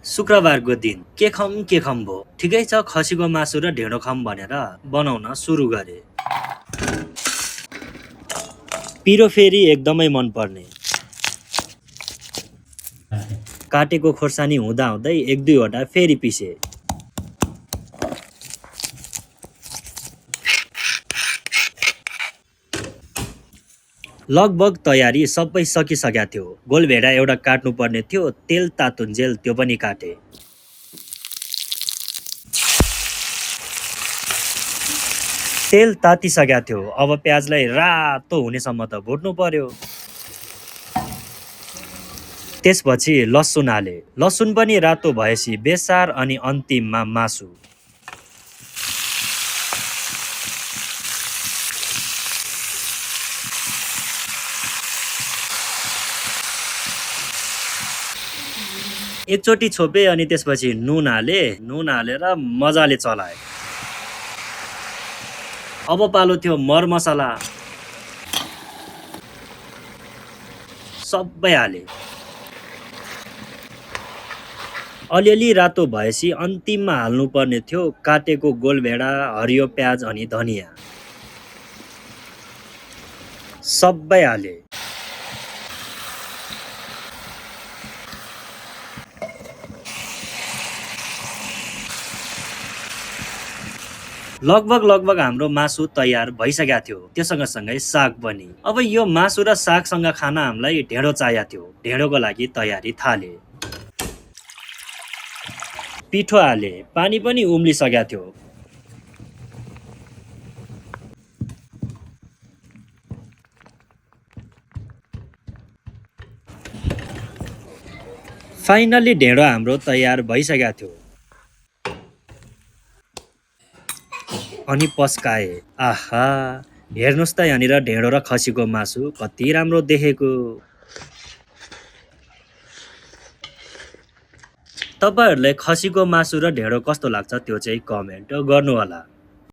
शुक्रबारको दिन के खम भो ठिकै छ खसीको मासु र ढेँडो खम भनेर बनाउन सुरु गरे। पिरो फेरि एकदमै मन पर्ने। काटेको खोर्सानी हुँदा हुँदै एक दुईवटा फेरि पिसे। लगभग तयारी सबै सकिसक्या थियो। गोलभेडा एउटा काट्नु पर्ने थियो, तेल तातुन्जेल त्यो पनि काटे। तेल तातिसक्या थियो, अब प्याजलाई रातो हुनेसम्म त भुट्नु पर्यो। त्यसपछि लसुन हाले, लसुन पनि रातो भएपछि बेसार अनि अन्तिममा मासु। एकचोटि छोपे अनि त्यसपछि नुन हाले, नुन हालेर मजाले चलाए। अब पालो थियो मरमसला, सबै हाले। अलिअलि रातो भएपछि अन्तिममा हाल्नु पर्ने थियो काटेको गोलभेडा, हरियो प्याज अनि धनिया। सबै हाले। लगभग हाम्रो मासु तयार भइसक्या थियो। त्यो सँगसँगै साग पनि। अब यो मासु र सागसँग खान हामीलाई ढेँडो चाहिएको थियो। ढेँडोको लागि तयारी थाले। पिठो हाले, पानी पनि उम्लिसक्या थियो। फाइनली ढेँडो हाम्रो तयार भइसक्या थियो। अनि पस्काए। आहा, हेर्नुस् त यहाँनिर ढेँडो र खसीको मासु कति राम्रो देखेको। तपाईहरुलाई खसीको मासु र ढेँडो कस्तो लाग्छ त्यो चाहिँ कमेन्ट गर्नु होला।